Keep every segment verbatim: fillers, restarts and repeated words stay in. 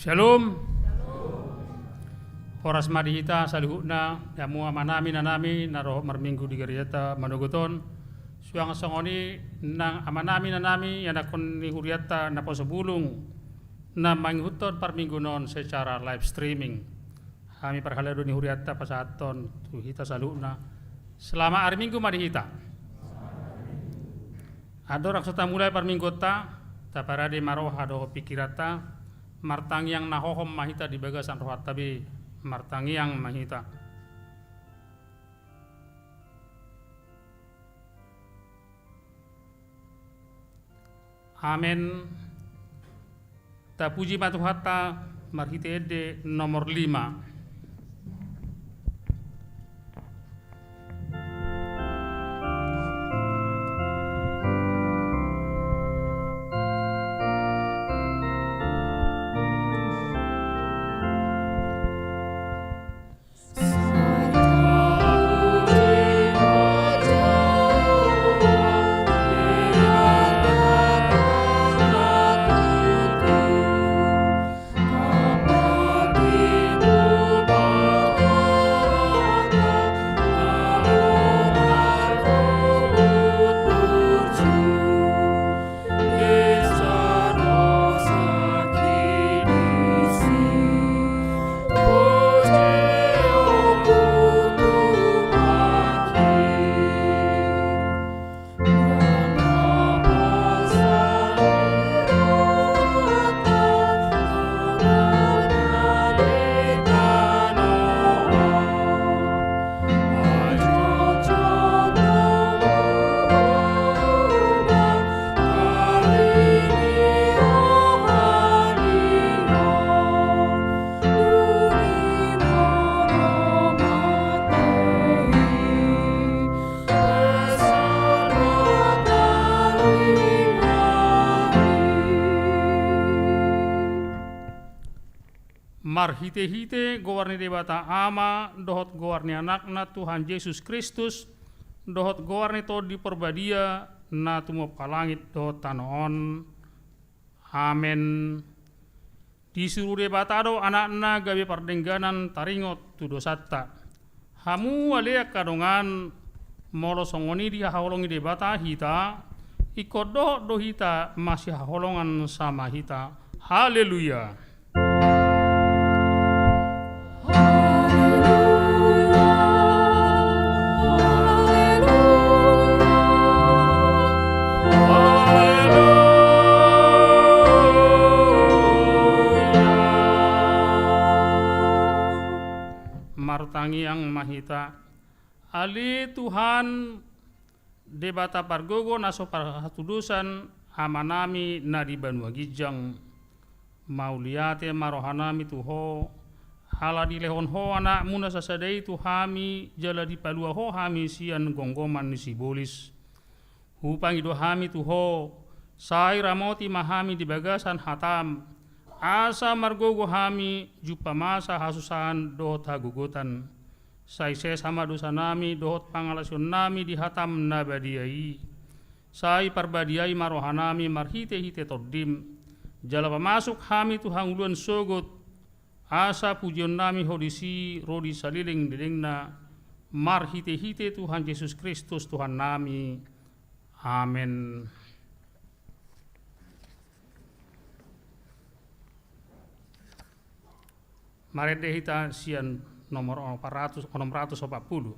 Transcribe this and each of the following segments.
Syalom. Horas ma di hita saluhutna, hamu amanami inanami na dohot marminggu di gerejanta manogot on. Suang songon i nang amanami inanami, ianakhon ni hurianta naposo bulung, na mangihuthon parmingguon on secara live streaming. Hami parhalado ni hurianta pasahathon tu hita saluhutna. Selamat hari Minggu ma di hita. Andorang so tamulai parmingguonta, taparade ma roha dohot pingkiranta, martangiang na hohom ma hita di bagasan rohanta be, martangiang ma hita. Amen. Tapuji ma Tuhanta marhite ende nomor lima. Marhitehite goar ni Debata Ama dohot goar ni Anakna Tuhan Jesus Kristus dohot goar ni Tondi Parbadia na tumompa langit dohot tano on. Amen. Disuru Debata do Anakna gabe pardengganan taringot tu dosanta. Hamu ale angka dongan, molo songon i dihaholongi Debata hita, ingkon dohot do hita masihaholongan sama hita. Haleluya. Martangiang ma hita. Ale Tuhan, Debata pargogo na so parhatudosan, Amanami na di banua ginjang, mauliate ma rohanami tu Ho, ala dilehon Ho Anakmu na sasada i tu hami, jala dipalua Ho hami sian gomgoman ni sibolis. Hupangido hami tu Ho, sai ramoti ma hami di bagasan hataM, asa margogo hami jumpa masa hasusahan dohot hagogotan. Sai sesa ma dosanami dohot pangalaosionnami di hataM na badia i. Sai parbadiai ma rohanami marhitehite TondiM, jala pamasuk hami tu hangoluan sogot, asa pujionnami Ho disi ro di saleleng lelengna, marhitehite Tuhan Jesus Kristus Tuhannami. Amen. Marende hita sian nomor onom ratus, onom ratus opat pulu.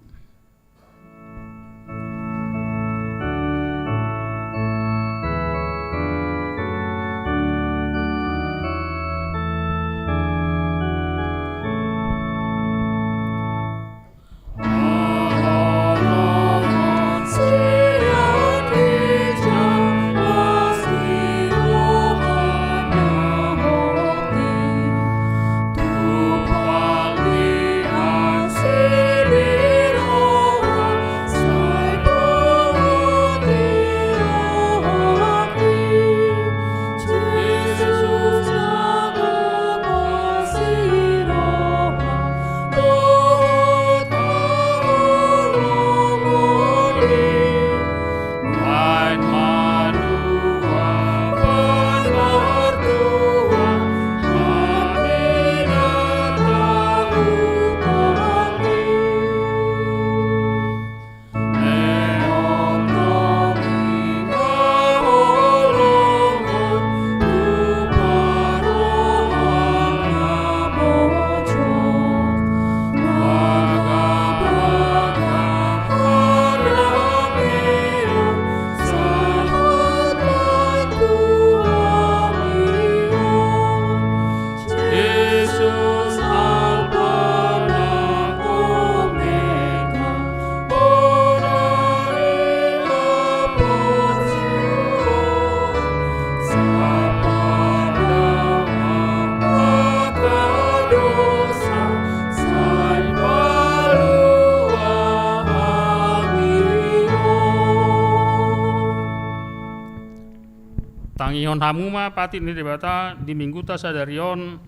Ihon hamu ma patik ni Debata di mingguta sadari on,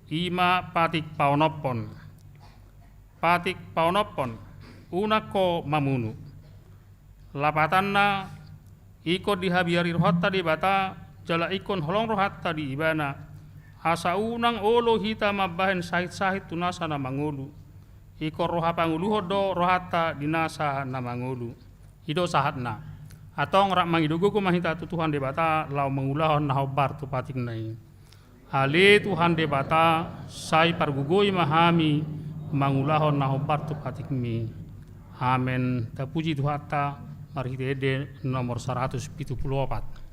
i ma patik paonomhon. Patik paonomhon, unang ho mamunu. Lapatanna, ingkon dihabiari rohanta Debata, jala ingkon holong rohanta di Ibana, asa unang olo hita mambahen sahit-sahit tu nasa na mangolu. Ingkon roha pangoluhon do rohanta di nasa na mangolu. I do sahatna. Antong rap mangido gogo ma hita tu Tuhan Debata laho mangulahon na hombar tu patikna i. Ale Tuhan Debata, sai pargogoi ma hami mangulahon na hombar tu patikmi. Amen. Tapuji Tuhanta marhite ende nomor saratus pitu pulu opat.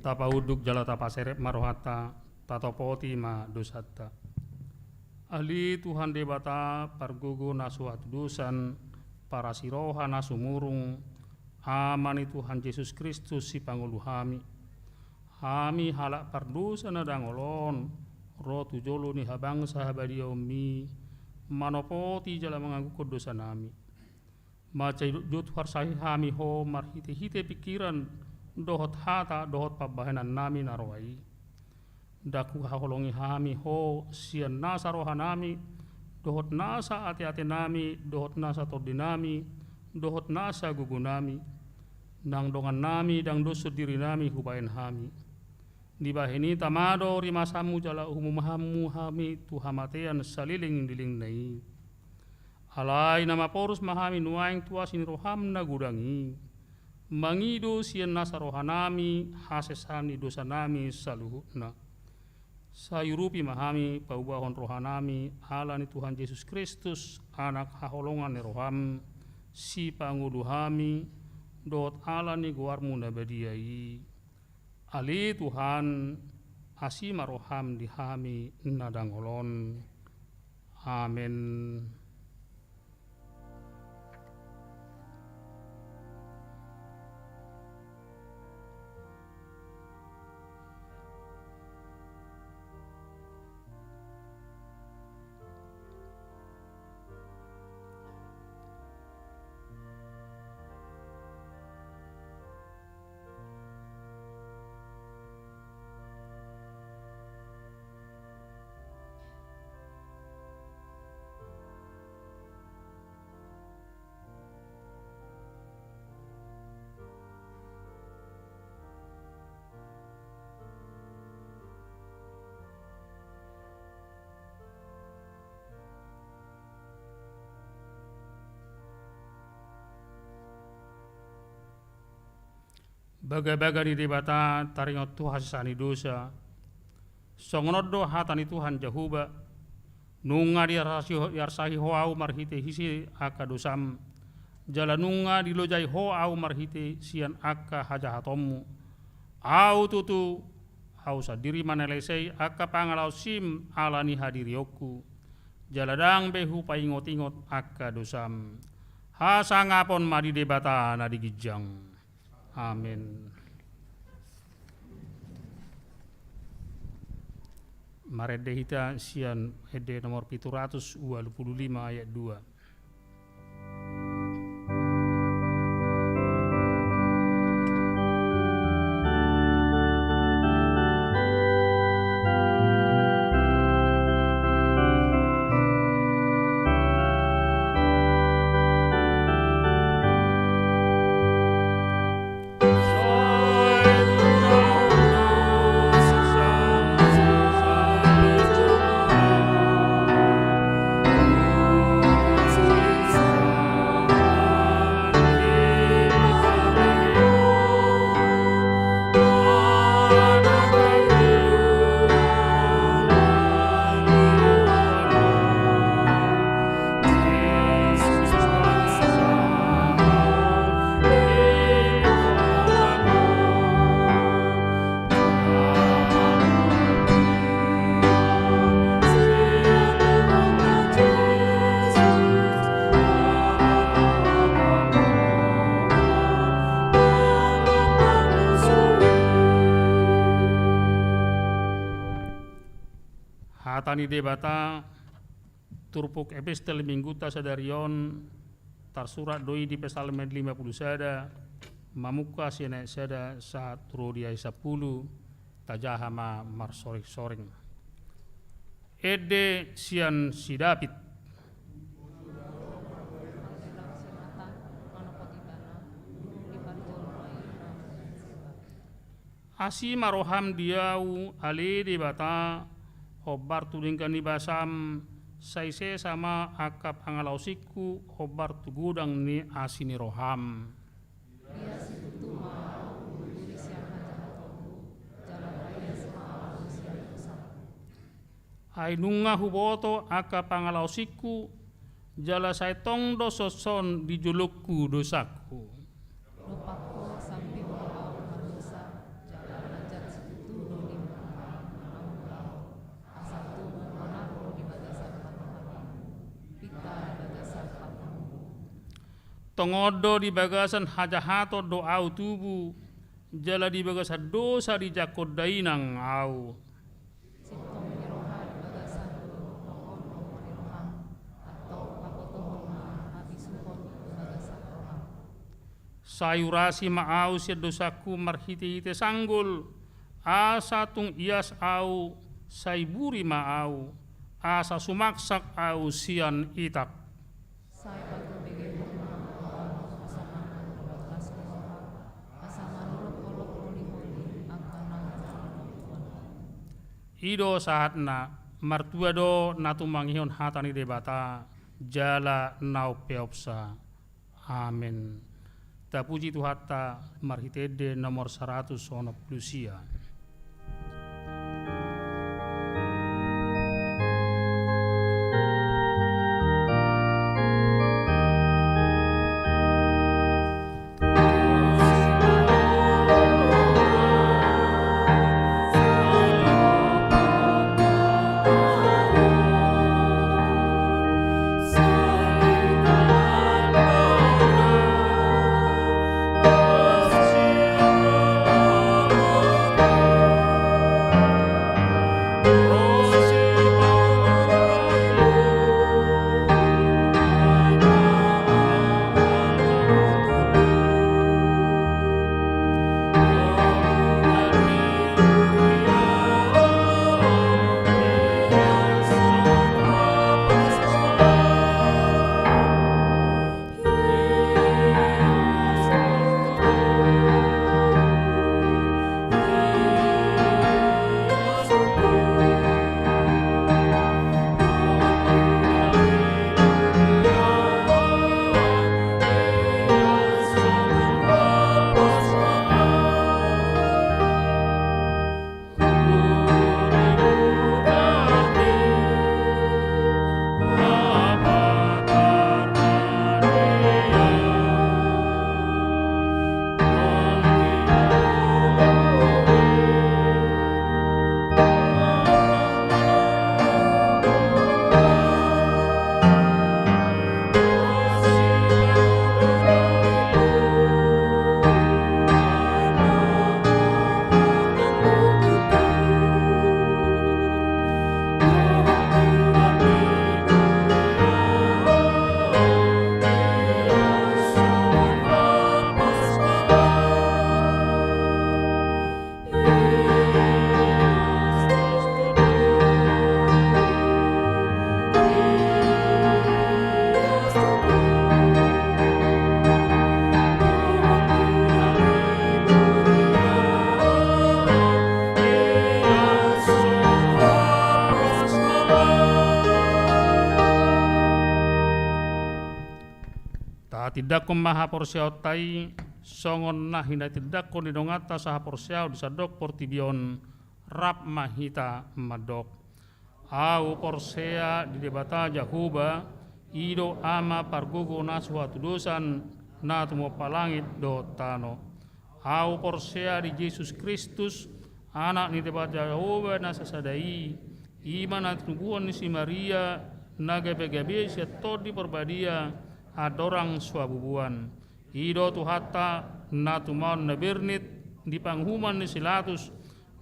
Tapaunduk jala tapaserep ma rohanta, tatopoti ma dosanta. Ale Tuhan Debata, pargogo na so hatudosan, parasi roha na sumurung, Ama ni Tuhan Jesus Kristus, sipangolu hami. Hami halak pardosa na dangol on, ro tu jolo ni habangsa habadiaonmi, manopoti jala mangaguhon dosanami. Mansai jotjot huarsahi hami Ho marhitehite pingkiran, dohot hata, dohot pambahenannami na roa i. Ndang huhaholongi hami Ho sian nasa rohanami, dohot nasa ateatenami, dohot nasa tondinami, dohot nasa gogonami. Nang dongannami ndang doshon dirinami hubahen hami. Dibahen i tama do rimasanmu jala humuma hamu hami tu hamatean saleleng ni lelengna i. Alai na maporus ma hami nuaeng tu asi ni roham na godang i, mangido sian nasa rohanami hasesaan ni dosanami saluhutna. Sai urupi ma hami paubahon rohanami ala ni Tuhan Jesus Kristus, Anak haholongan ni roham, sipangolu hami, dohot ala ni goarmu na badia i. Ale Tuhan, asi ma roham di hami na dangol on. Amen. Bagabaga ni Debata taringot tu hasesaan ni dosa. Songon on do hata ni Tuhan Jahowa: Nunga diarsahi, diarsahi ho ahu marhite ise angka dosam, jala nunga dilojai ho ahu marhite sian angka hajahatonmu. Ahu tutu, ahu sandiri ma na lesei angka pangalaosim ala ni hadirionku, jala ndang be hupaingotingot angka dosam. Hasangapon ma di Debata na di ginjang. Amen. Marende hita sian ende nomor pitu ratus ualu pulu lima ayat dua. Hata ni Debata, turpuk epistel Mingguta sadari on, tarsurat do i di Psalmen lima pulu sada, mamungka sian ayat sada sahat tu ro di ayat sampulu. Tajaha ma marsoringsoring. Ende sian si David. Asi ma roham di ahu, ale Debata, hombar tu denggan ni basam, sai sesa ma angka pangalaosingku hombar tu godang ni asi ni roham. Ia situtu ma ahu huturi sian hajahatonku, jala taias ma ahu sian dosangku. Ai nunga huboto angka pangalaosingku, jala sai tong do songon on di jolongku dosangku. Dompak ho sambing do ahu mardosa, jala na jat situtu do nimmu mangampuni ahu. Asa tubu ma ahu di bagasan pangidoanmu, pinta di bagasan pangidoanmu. Tongon do di bagasan hajahaton do ahu tubu, jala di bagasan dosa dijangkon dainang ahu. Sintong ni roha di bagasan do tongon ni roham, antong pabotohon ma habisuhon di bagasan roham. Sai urasi ma ahu sian dosangku marhitehite sanggul, asa tung ias ahu, sai buri ma ahu, asa sumaksak ahu sian itak. Sai patubegehon ma ahu, asa manang di bagasan roham, asa manurut holong holiholi angka na hujalo. I do sahatna. Martua do na tumangihon hata ni Debata, jala na umpeopsa. Amen. Tapuji Tuhanta marhite ende nomor saratus onom pulu sia. Tatindangkon ma haporseaonta i, songon na hinatindangkon ni donganta sahaporseaon di sandok portibi on, rap ma hita mandok. Ahu porsea di Debata Jahowa, i do Ama pargogo na so hatudosan, na tumompa langit dohot tano. Ahu porsea di Jesus Kristus, Anak ni Debata Jahowa na sasada i, i ma na tinubuhon ni si Maria, na gabe-gabe sian Tondi Parbadia, andorang so habubuan. I do Tuhanta, na tumaon na bernit, di panguhuman ni si Latus,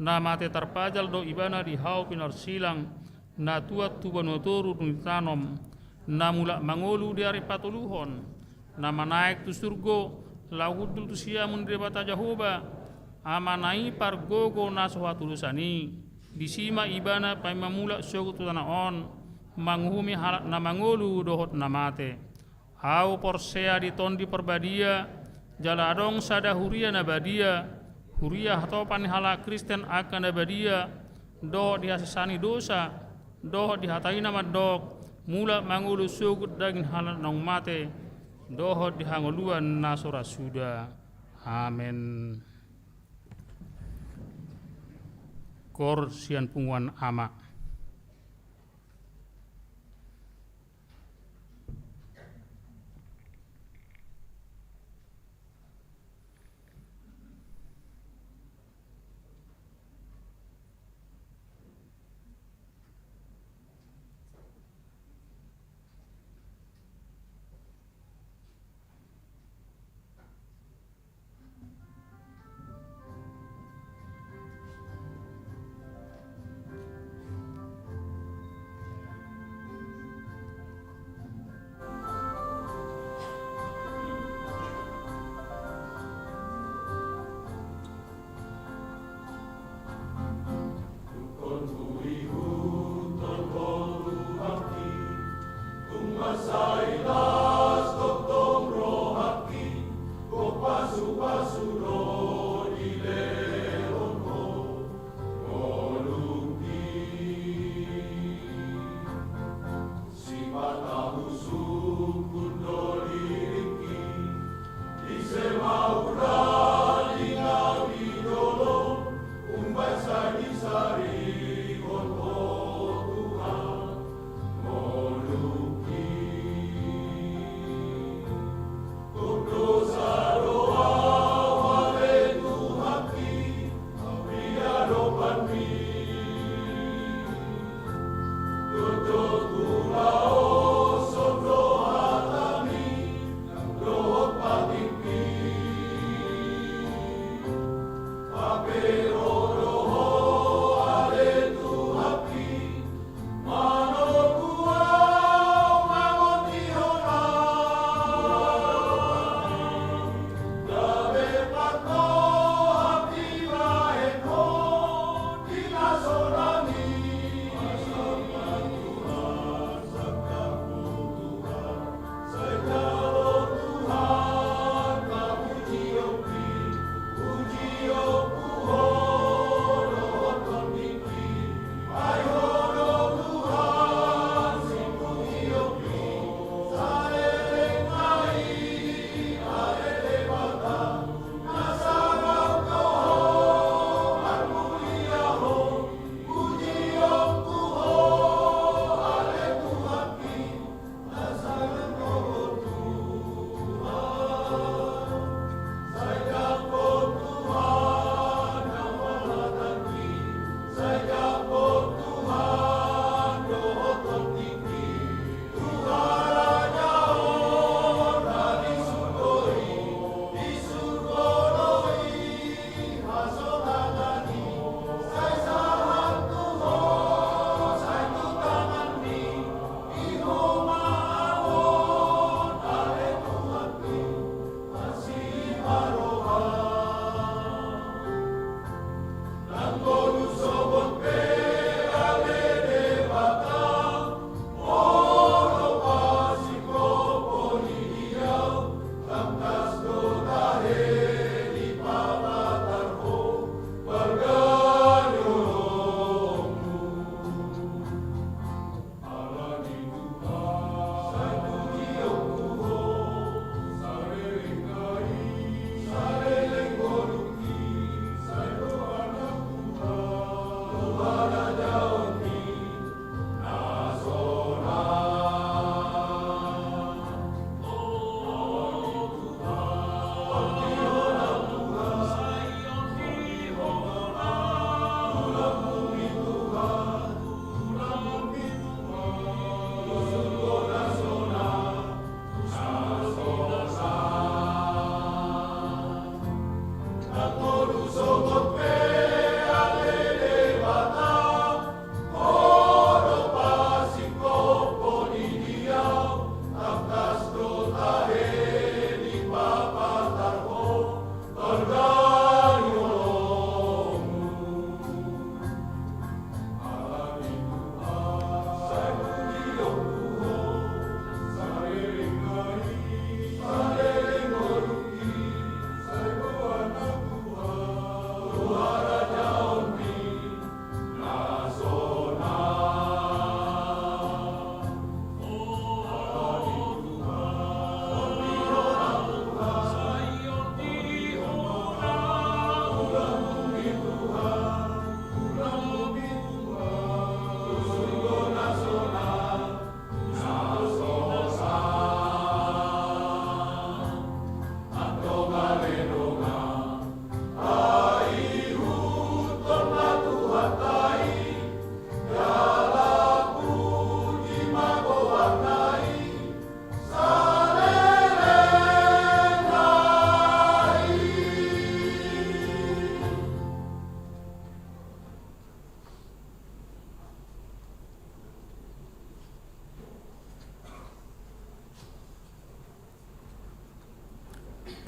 na mate tarpajal do ibana di hau pinarsilang, na tuat tu banua toru dung ditanom, na mulak mangolu di ari patoluhon, na manaek tu surgo, laho hundul tu siamun ni Debata Jahowa, Amana i pargogo na so hatudosan i, disi ma ibana paima mulak sogot tu tano on, manguhumi halak na mangolu dohot na mate. Ahu porsea di Tondi Parbadia, jala adong sada huria na badia, huria hatopan ni halak Kristen angka na badia, dohot di hasesaan ni dosa, dohot di hata i na mandok, mulak mangolu sogot daging halak naung mate, dohot di hangoluan na so ra suda. Amen. Koor sian punguan Ama.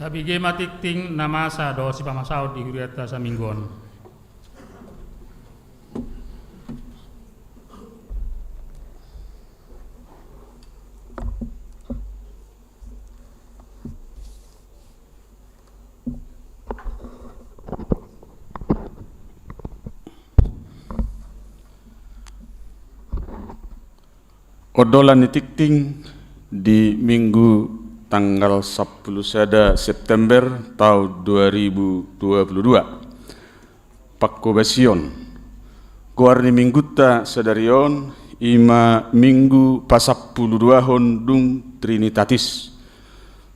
Tabege ma tingting na masa dohot sipamasaon di hurianta saminggu on. Ondolan ni tingting di Minggu tanggal sampulu sada September taon dua ribu dua pulu dua. Pangkobasion. Goar ni Minggunta sadari on i ma Minggu pasampuluduahon dung Trinitatis.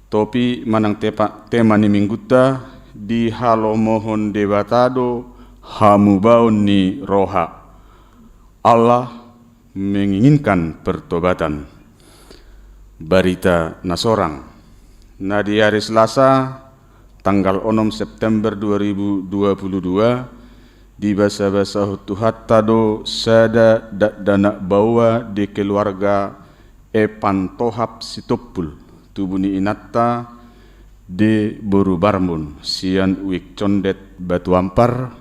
Topi manang tepa-, tema ni Minggunta, dihalomohon Debata do hamubaon ni roha. Allah menginginkan pertobatan. Barita na sorang. Na di ari Selasa, tanggal onom September dua ribu dua pulu dua, dibasabasahon Tuhanta do sada dakdanak baoa di keluarga Epan Tohap Sitompul, tubu ni inanta D. boru Barbun, sian Wik Condet Batu Ampar,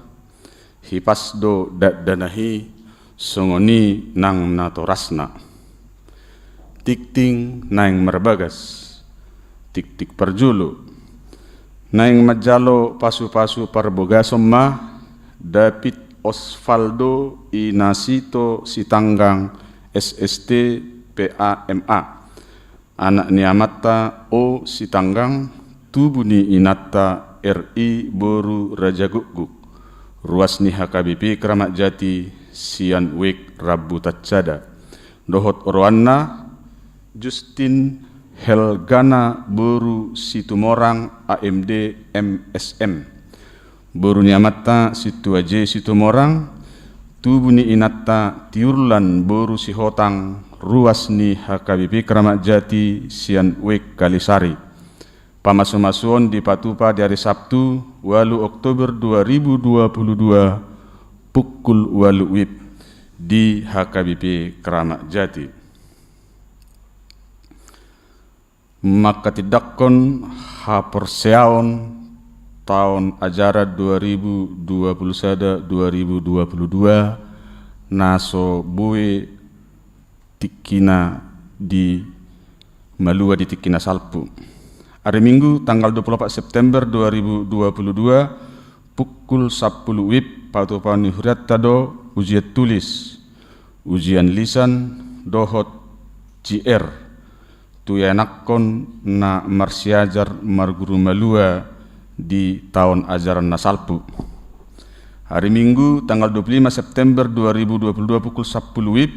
hipas do dakdanak i songon i nang natorasna. Tingting naeng marbagas, tingting parjolo. Naeng manjalo pasupasu parbagason ma David Osvaldo Inasito Sitanggang, S S T, P A, M A. Anak ni amanta O. Sitanggang, tubu ni inanta R I boru Rajagukguk, ruas ni H K B P Keramat Jati sian Wik Rambutan Sada. Dohot oroanna Justin Helgana boru Situmorang, A M D, M S M. Boru ni amanta Sintua J. Situmorang, tubu ni inanta Tiurlan boru Sihotang, ruas ni H K B P Keramat Jati sian Wik Kalisari. Pamasumasuon dipatupa di ari Sabtu, ualu Oktober dua ribu dua pulu dua, pukul ualu wib di H K B P Keramat Jati. Manghatindanghon haporseaon taon ajaran dua ribu dua pulu sada dua ribu dua pulu dua na so boi tingkina di malua di tingki na salpu. Ari Minggu tanggal dua pulu opat September dua ribu dua pulu dua, pukul sampulu wib, patupaon ni hurianta do ujian tulis, ujian lisan dohot J R tu ianakhon na marsiajar marguru malua di taon ajaran na salpu. Ari Minggu tanggal dua pulu lima September dua ribu dua pulu dua pukul sampulu wib,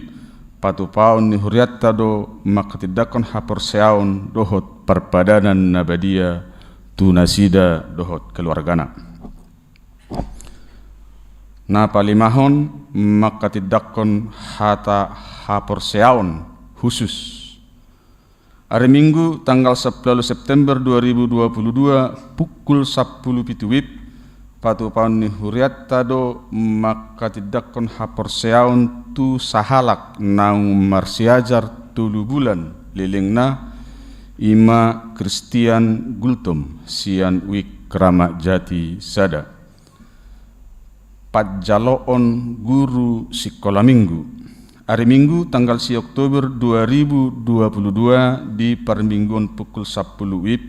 patupaon ni hurianta do manghatindanghon haporseaon dohot parpadanan na badia tu nasida dohot keluargana. Na palimahon, manghatindanghon hata haporseaon khusus. Ari Minggu tanggal sampulu ualu September dua ribu dua pulu dua pukul sampulu pitu wib, patupaon ni hurianta do manghatindanghon haporseaon tu sahalak naung marsiajar tolu bulan lelengna, i ma Christian Gultom sian Wik Keramat Jati Sada. Panjaloon guru sikola minggu. Ari Minggu tanggal sia Oktober dua ribu dua pulu dua di parmingguon pukul sampulu wib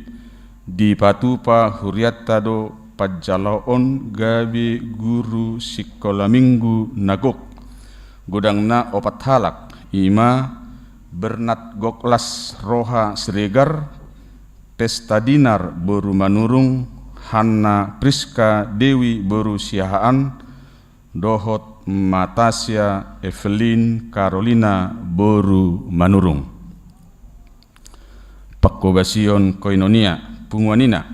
dipatupa hurianta do panjaloon gabe guru sikola minggu na gok. Godangna opat halak, i ma Bernat Goklas Roha Siregar, Pesta Dinar boru Manurung, Hanna Priska Dewi boru Siahaan, dohot Matasia Evelyn Carolina boru Manurung. Pangkobasion koinonia, punguan ina.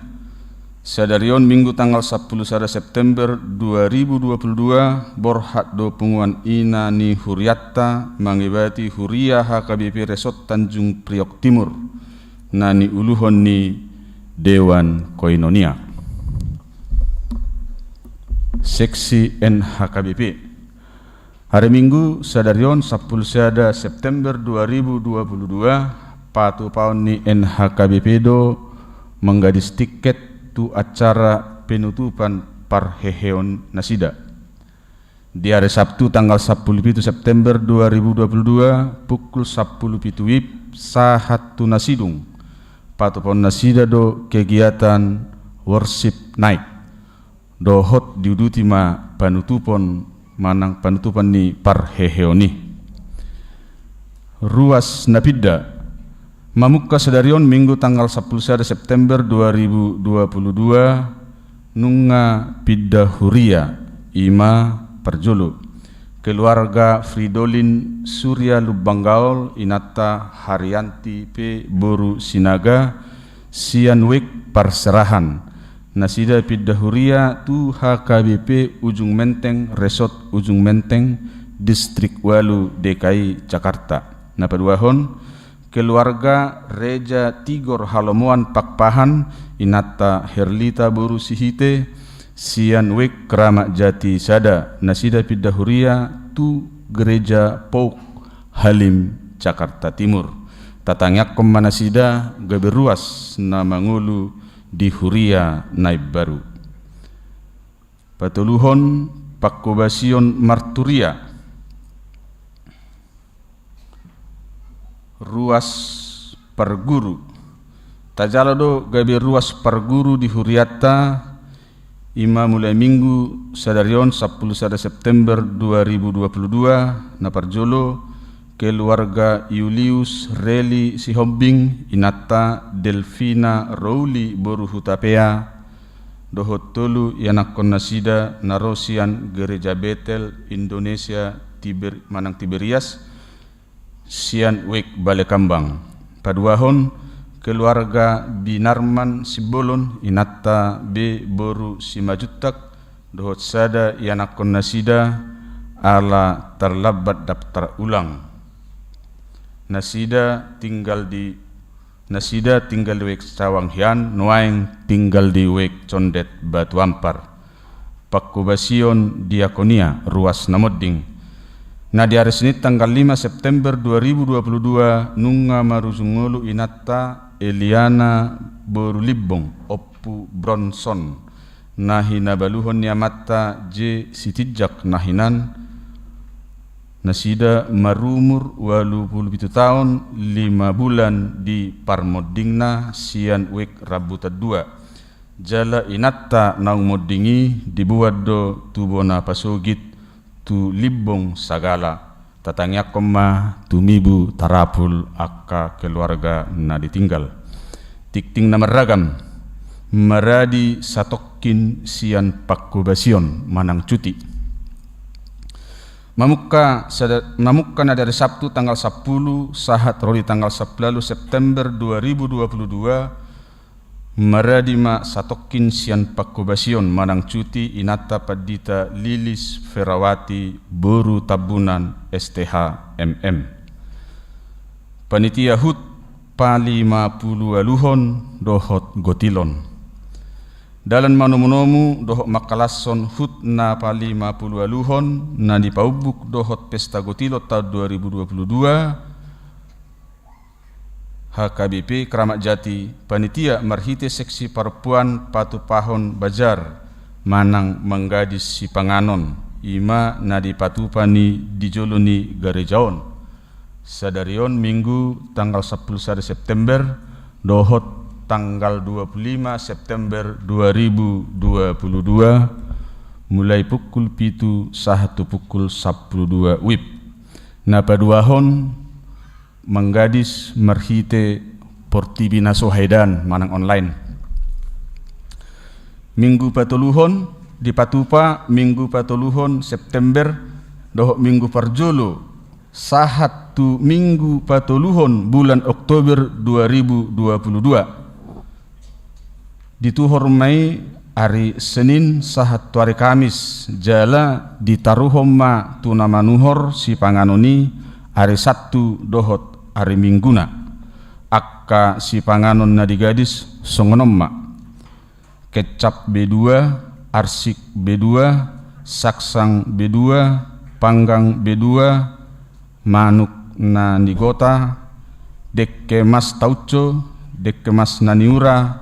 Sadari on Minggu tanggal sampulu sada September dua ribu dua pulu dua, borhat do punguan ina ni hurianta mangebati huria H K B P Resort Tanjung Priok Timur, na niuluhon ni Dewan Koinonia. Seksi N H K B P. Ari Minggu sadari on sampulu sada September dua ribu dua pulu dua, patupaon ni N H K B P do manggadis tiket tu acara penutupan parheheon nasida. Di ari Sabtu tanggal sampulu pitu September dua ribu dua pulu dua, pukul sampulu pitu wib sahat tu na sidung, patupaon nasida do kegiatan worship night. Dohot diuduti ma panutupon manang panutupan ni parheheon i. Ruas na pinda. Mamungka sadari on Minggu tanggal sampulu sada September dua ribu dua pulu dua, nunga pinda huria, i ma parjolo. Keluarga Fridolin Surya Lumban Gaol, inanta Haryanti pe boru Sinaga, sian Wijk Parserahan. Nasida pinda huria tu H K B P Ujung Menteng, Resort Ujung Menteng, Distrik Walu D K I Jakarta. Na paduahon, keluarga Reja Tigor Halomoan Pakpahan, inanta Herlita boru Sihite, sian Wijk Kramat Jati sada, nasida pinda huria tu Gereja Pauk Halim, Jakarta Timur. Tatangiangkon ma nasida gabe ruas na mangolu di huria na imbaru. Patoluhon, pangkobasion marturia. Ruas parguru. Tajalo do gabe ruas parguru di hurianta, i ma mulai Minggu sadari on sampulu sada September dua ribu dua pulu dua, na parjolo, keluarga Iulius Reli Sihombing, inanta Delvina Rouli boru Hutapea, dohot tolu ianakkon nasida na ro sian Gereja Betel Indonesia Tiber-, manang Tiberias, sian Wijk Balekambang. Paduahon, keluarga Binarman Simbolon, inanta be boru Simanjuntak, dohot sada ianakkon nasida ala tarlambat daftar ulang. Nasida tinggal di, nasida tinggal di Wijk Cawang hian, nuaeng tinggal di Wijk Condet Batu Ampar. Pangkobasion diakonia, ruas na monding. Na di ari Senin tanggal lima September dua ribu dua pulu dua, nunga marujung ngolu inanta Eliana boru Limbong, Ompu Bronson, na hinabaluhon ni amanta J Sitinjak na hinan, nasida marumur ualu pulu pitu taon lima bulan di parmondingna sian Wijk Rambutan dua. Jala inanta naung monding i diboan do tu bona pasogit tu Limbong Sagala. Tatangiangkon ma tumibu tarapul angka keluarga na ditinggal. Tingting na marragam, maradi satongkin sian pangkobasion manang cuti. Mamungka sada-, mamungka na di ari Sabtu tanggal sampulu sahat ro di tanggal sampulu ualu September dua ribu dua pulu dua, maradi ma satongkin sian pangkobasion manang cuti inanta Pandita Lilis Ferawati boru Tambunan S T H M M. Panitia hut palimapuluualuhon dohot gotilon. Dalan manomunomu dohot mangkalashon hut na palimapuluualuhon na dipaumbuk dohot pesta gotilon taon dua ribu dua pulu dua, H K B P Kramat Jati, panitia marhite seksi parompuan patupahon bazar manang manggadis sipanganon, i ma na dipatupa ni di jolo ni gareja on. Sadari on Minggu tanggal sampulu sada September dohot tanggal dua pulu lima September dua ribu dua pulu dua, mulai pukul pitu sahat tu pukul sampulu dua wib. Na paduahon, manggadis marhite portibi na so haedan manang online. Minggu patoluhon, dipatupa Minggu patoluhon September dohot Minggu parjolo sahat tu Minggu patoluhon bulan Oktober dua ribu dua pulu dua. Dituhor ma i ari Senin sahat tu ari Kamis, jala ditaruhon ma tu na manuhor sipanganon i ari Sabtu dohot ari Mingguna. Angka sipanganon na digadis songon on ma: kecap B dua, arsik B dua, saksang B dua, panggang B dua, manuk na nigota, dengke mas tauco, dengke mas na niura,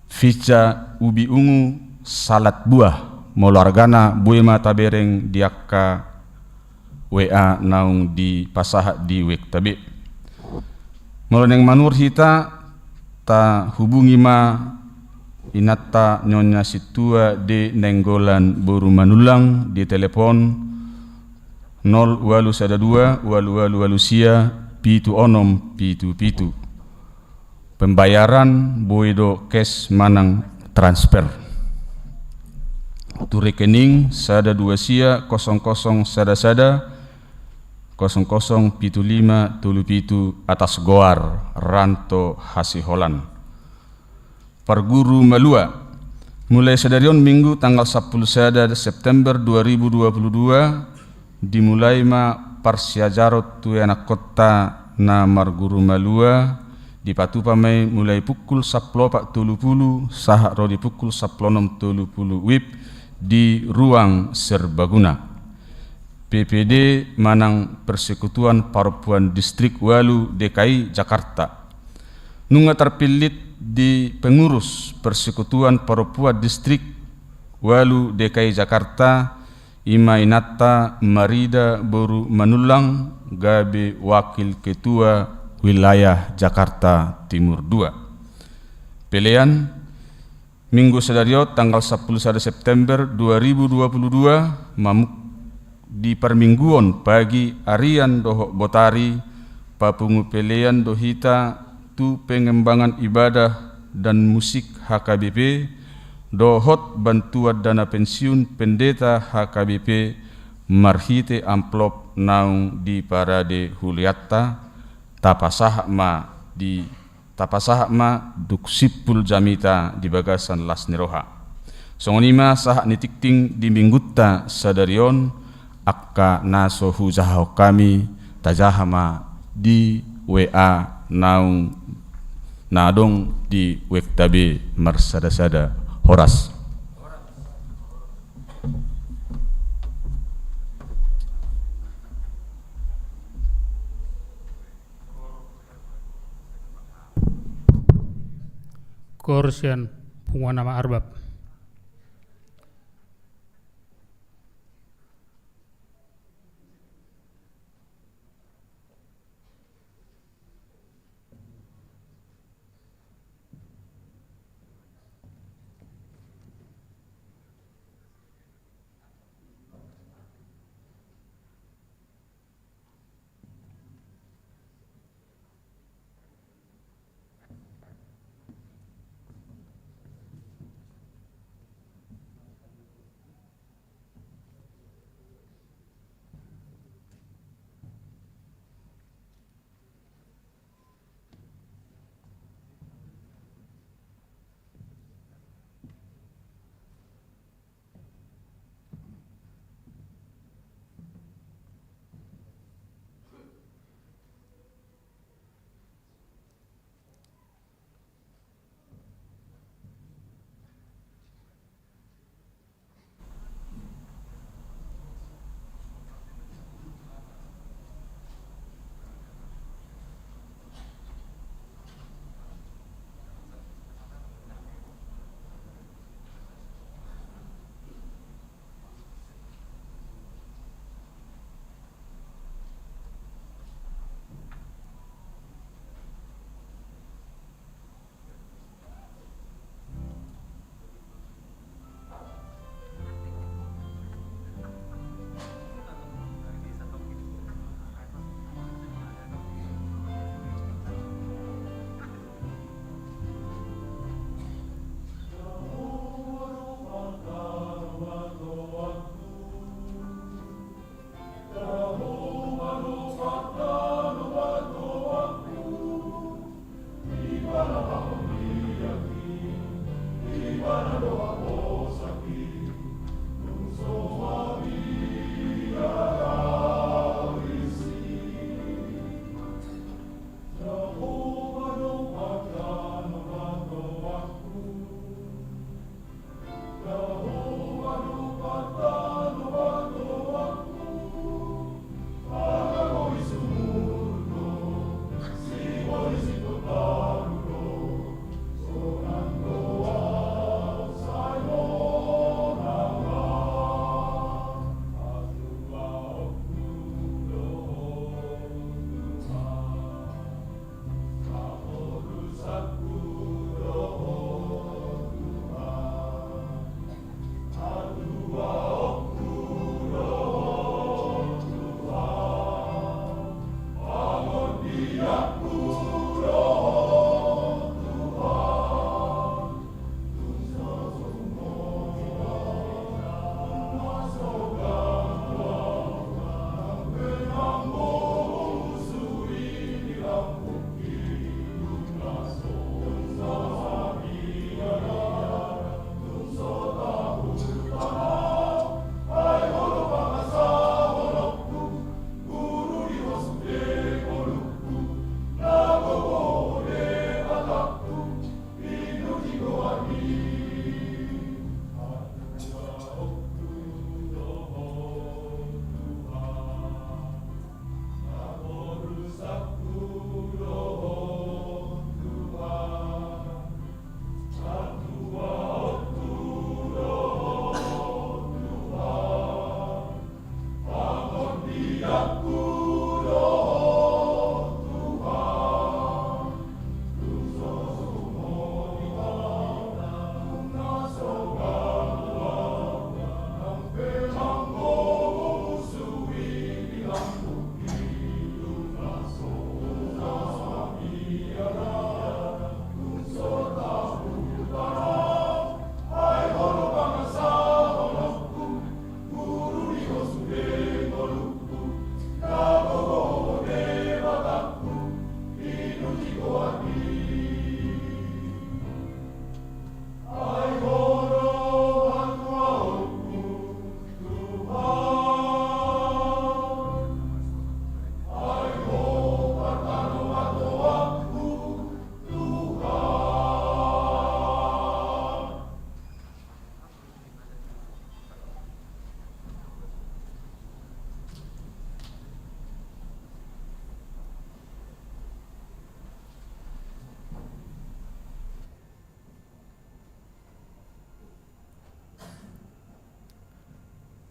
Pizza ubi ungu salad buah, molo argana boi ma tabereng di angka W A naung dipasahat di wekta be. Molo naeng manurhita, tahubungi ma inanta Nyonya Sintua D Nainggolan boru Manullang di telepon nol ualu sada dua ualu ualu ualu sia pitu onom pitu pitu. Pembayaran boi do cash manang transfer tu rekening sada dua sia kosong kosong sada sada kosong kosong pitu lima tolu pitu atas goar Ranto Hasiholan. Parguru Malua. Mulai sadari on Minggu tanggal sampulu sada September dua ribu dua puluh dua, dimulai ma parsiajaron tu ianakhonta na marguru Malua, dipatupa ma i mulai pukul sampulu opat tolu pulu sahat ro di pukul sampulu onom tolu pulu wib di ruang serbaguna P P D manang Persekutuan Parompuan Distrik ualu D K I Jakarta. Nunga tarpillit di pengurus Persekutuan Parompuan Distrik ualu D K I Jakarta, i ma inanta Marida boru Manullang, gabe wakil ketua wilayah Jakarta Timur dua. Pelean, Minggu sadari on tanggal sampulu sada September dua ribu dua puluh dua, mamuk di parmingguon pagi, arian dohot botari, papungu pelean do hita tu pengembangan ibadah dan musik H K B P, dohot bantuan dana pensiun pendeta H K B P marhite amplop naung diparade hulianta, tapasahat ma di Tapasahat ma dung simpul jamita di bagasan las ni roha. Songon i ma sahat ni tingting di minggunta sadari on, angka na so hujahahon hami, tajaha ma di W A naung na adong di wekta be marsada-sada. Horas. Koor sian punguan Ama Arbab.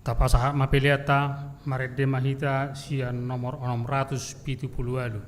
Tapasahat ma peleanta, marende ma hita sian nomor onom ratus pitu pulu ualu.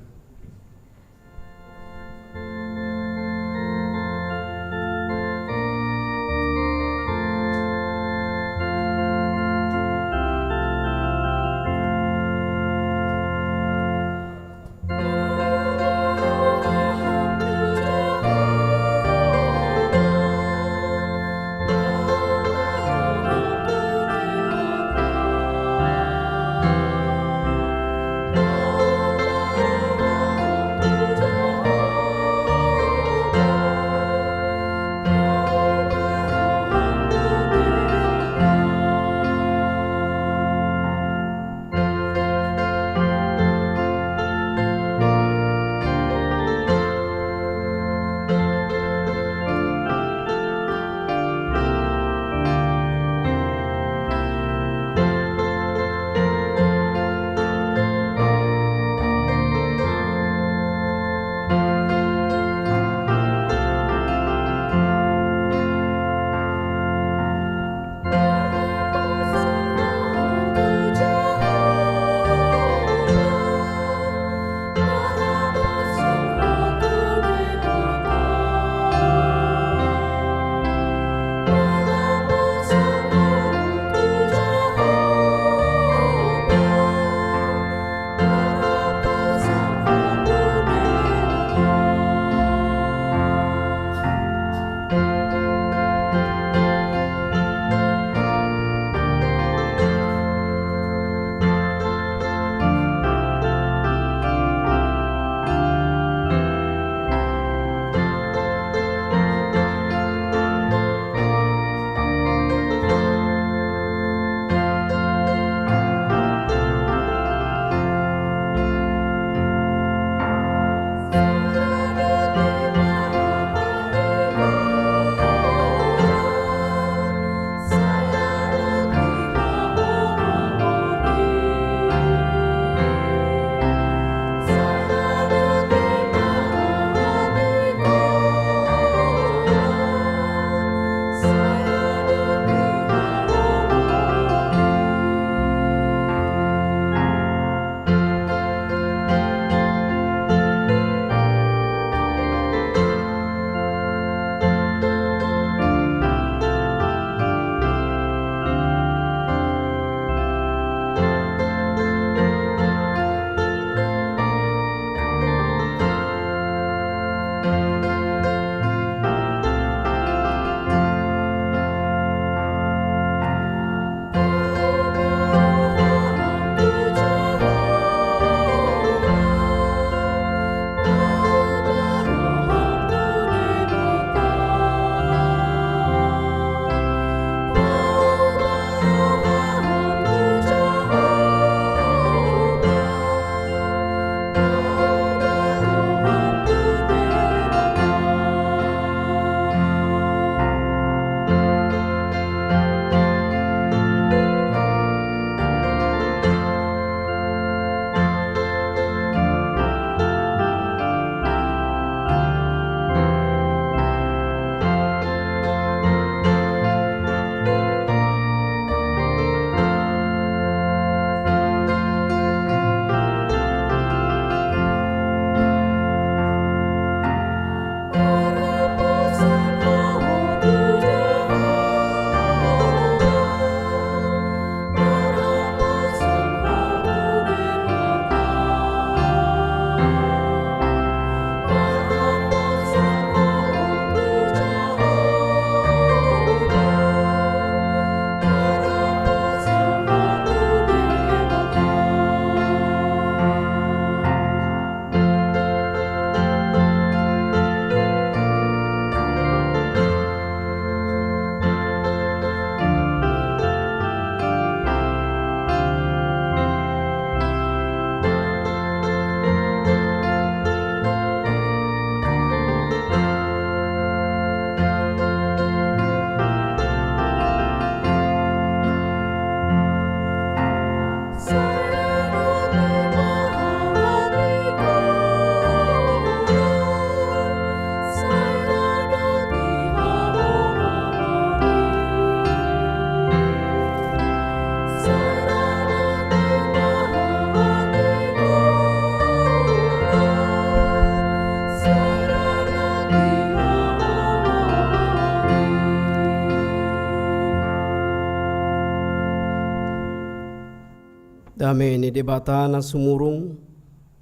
Dame ni Debata na sumurung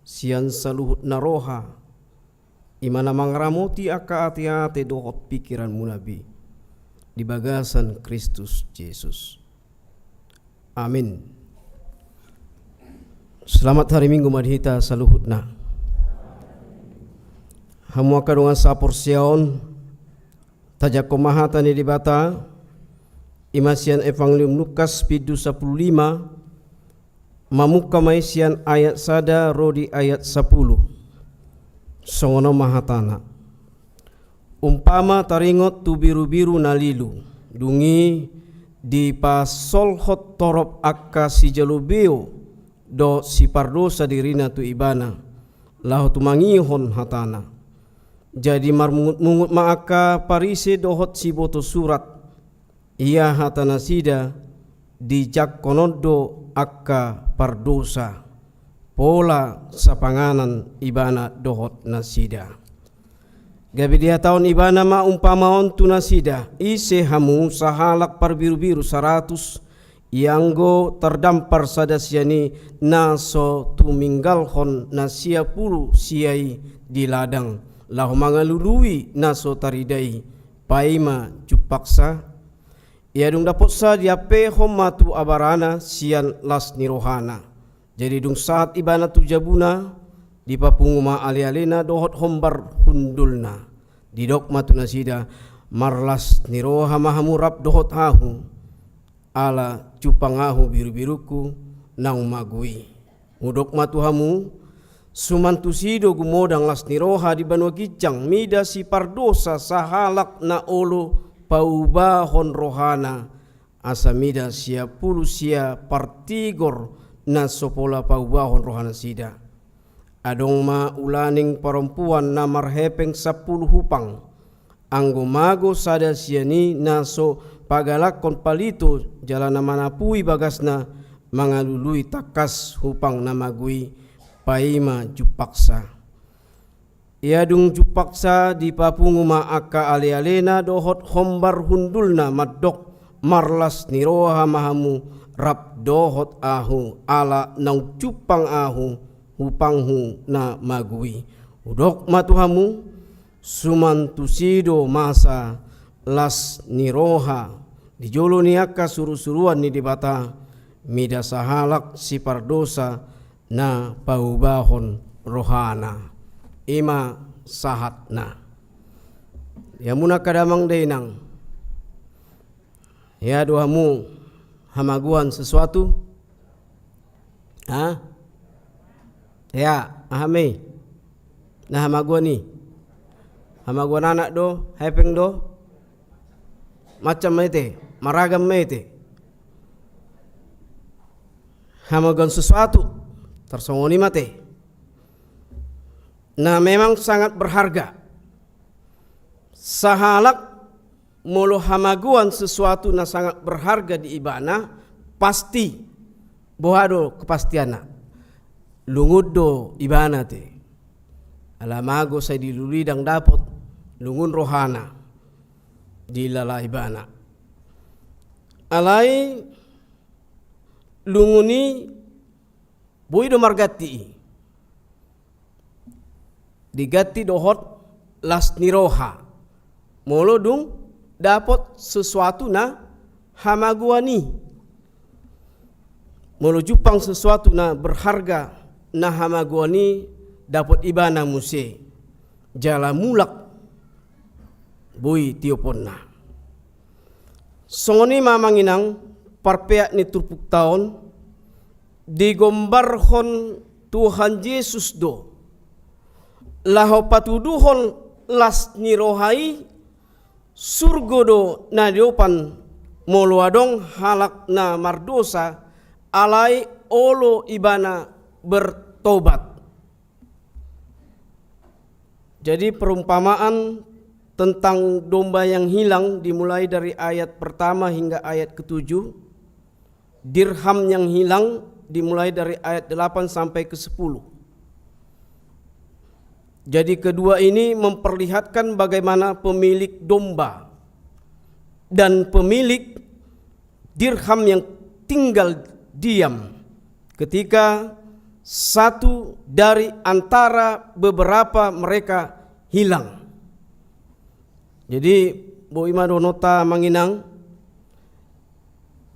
sian saluhut na roha, i ma na mangaramoti angka ateate dohot pingkiranmuna be, di bagasan Kristus Jesus. Amin. Selamat hari Minggu ma di hita saluhutna. Hamu angka dongan saporseaon, tajangkon ma hata ni Debata, i ma sian Evangelium Lukas bindu sapuluh lima, mamungka ma i sian ayat sada ro di ayat sapuluh. Songon on ma hatana. Umpama taringot tu birubiru na lilu, dung i dipasolhot torop angka sijalo beo dohot sipardosa dirina tu ibana, laho tumangihon hatana. Jadi marmungut-mungut ma angka Parise dohot siboto surat, ia hata nasida, dijangkon on do angka pardosa, pola sapanganan ibana dohot nasida. Gabe dihatahon ibana ma umpama on tu nasida, ise hamu sahalak parbirubiru saratus, ianggo tardampar sada sian i, na so tuminggalhon na sia pulu sia i di ladang, laho mangalului na so tarida i, paima jumpangsa? Ia dung dapotsa diampehon ma tu abarana sian las ni rohana. Jadi dung sahat ibana tu jabuna, dipapungu ma alealena dohot hombar hundulna. Didok ma tu nasida, marlas ni roha ma hamu rap dohot ahu, ala jumpang ahu birubirungku naung mago i. Hudok ma tu hamu, suman tusi do gumodang las ni roha di banua ginjang mida sipardosa sahalak na olo paubahon rohana, asa mida sia pulu sia partigor na so pola paubahon rohanasida. Adong ma ulaning parompuan na marhepeng sampulu hupang, anggo mago sada sian i na so pagalakkon palito jala na manapui bagasna mangalului tangkas hupang na mago i, paima jumpangsa. Ia dung jumpangsa dipapungu ma angka alealena dohot hombar hundulna mandok, marlas ni roha ma hamu rap dohot ahu, ala naung jumpang ahu hupanghu na mago i. Hudok ma tu hamu, suman tusi do masa las ni roha di jolo ni angka surusuruan ni Debata, mida sahalak sipardosa na paubahon rohana. I ma sahatna. Ia muna angka damang dainang. Ia do hamu hamagoan sesuatu? Ha? Ia, aha ma i? Na hamagoan i? Hamagoan anak do, hepeng do? Macam ma i te, maragam ma i te. Hamagoan sesuatu, tarsongon i ma te. Na memang sangat berharga. Sahalak molo hamagoan sesuatu na sangat berharga di ibana, pasti, boha do kepastianna? Lungun do ibana te. Ala mago sai dilului ndang dapot, lungun rohana, dilala ibana. Alai lungun i boi do marganti i. Diganti dohot las ni roha. Molo dung dapot sesuatu na hamagoan i. Molo jumpang sesuatu na berharga na hamagoan i dapot ibana muse. Jala mulak boi tioponna. Songon i ma amang inang, parpeak ni turpukta on, digombarhon Tuhan Jesus do laho patuduhon las ni roha i, surgo do na diopan molo adong halak na mardosa, alai olo ibana bertobat. Jadi perumpamaan tentang domba yang hilang dimulai dari ayat pertama hingga ayat ketujuh. Dirham yang hilang dimulai dari ayat delapan sampai ke sepuluh. Jadi kedua ini memperlihatkan bagaimana pemilik domba dan pemilik dirham yang tinggal diam ketika satu dari antara beberapa mereka hilang. Jadi, boi ma dohononta amang inang,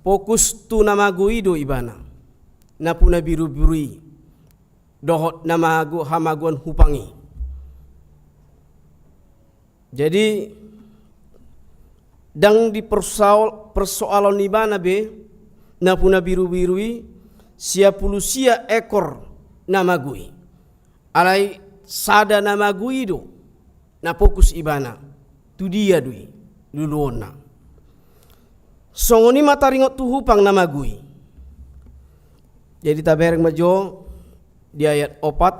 fokus tu na mago i do ibana, na puna birubiru i, dohot na mago, hamagoan hupang i. Jadi, ndang di persoal-, persoalan ibana be, na puna birubiru i, sia pulu sia ekor na mago i. Alai sada na mago i do na fokus ibana, tu dia do i luluonna. Songon i ma taringot tu hupang na mago i. Jadi tabereng ma jo di ayat opat.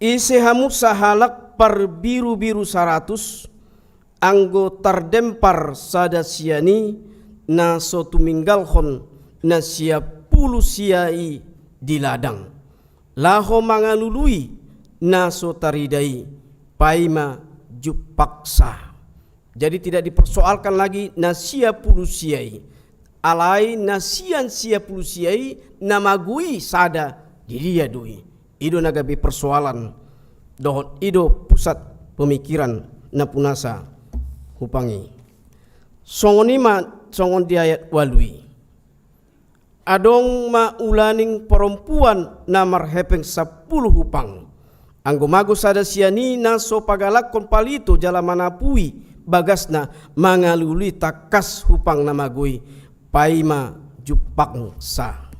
Ise hamu sahalak parbirubiru saratus, anggo tardempar sada sian i na so tuminggalhon na sia pulu sia i di ladang, laho mangalului na so tarida i, paima jumpangsa. Jadi tidak dipersoalkan lagi na sia pulu sia i. Alai na sian sia pulu sia i, na mago i sada, di dia do i. I do na gabe persoalan, dohot i do pusat pemikiran na punasa hupang i. Songon i ma songon di ayat ualu i. Adong ma ulaning parompuan na marhepeng sampulu hupang. Anggo mago sada sian i na so pagalakkon palito jala manapui bagasna mangalului tangkas hupang na mago i, paima jumpangsa.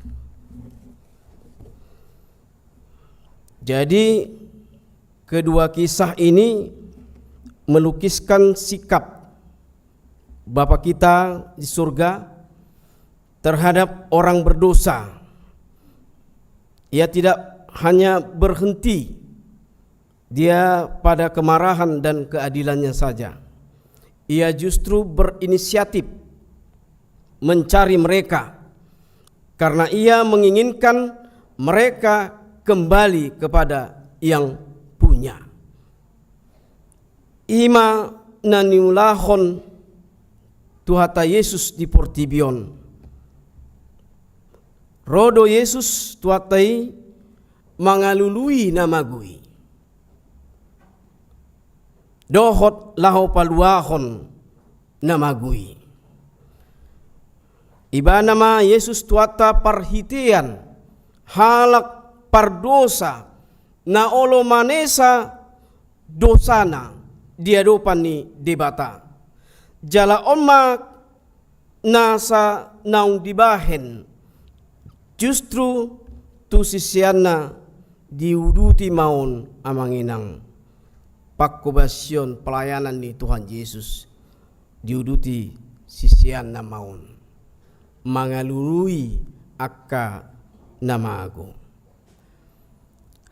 Jadi, kedua kisah ini melukiskan sikap Bapa kita di surga terhadap orang berdosa. Ia tidak hanya berhenti dia pada kemarahan dan keadilannya saja. Ia justru berinisiatif mencari mereka, karena ia menginginkan mereka kembali kepada yang punya. I ma na niulahon Tuhanta Jesus di portibi on. Ro do Jesus Tuhanta i mangalului na mago i, dohot laho paluahon na mago i. Ibana ma Jesus Tuhanta parhitean halak pardosa na olo manesa dosana di adopan ni Debata. Jala on ma nasa naung dibahen, justru tu siseanna diuduti ma on, amang inang. Panghobasion pelayanan ni Tuhan Jesus diuduti siseanna ma on, mangalului angka na mago.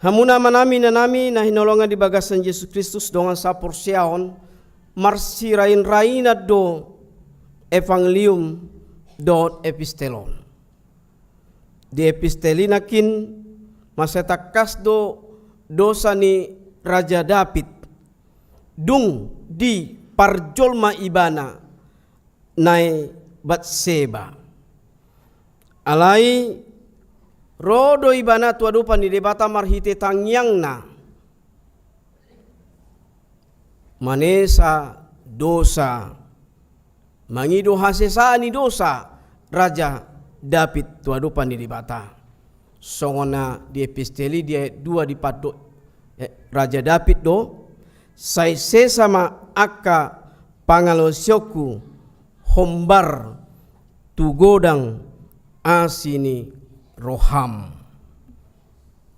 Hamu na manami, na nami na hinaholongan di bagasan Jesus Kristus, dongan saporseaon, marsirainrainan do evangelium dohot epistel on. Di epistel i nangkin, mansai tangkas do dosa ni Raja David dung diparjolma ibana nai Batseba. Alai ro do ibana tu adopan ni Debata marhite tangiangna manesa dosa, mangido hasesaan ni dosa Raja David tu adopan ni Debata. Songon na di epistel i di ayat dua dipandok, eh, Raja David do, sai sesa ma angka pangalaosionku hombar tu godang asi ni roham.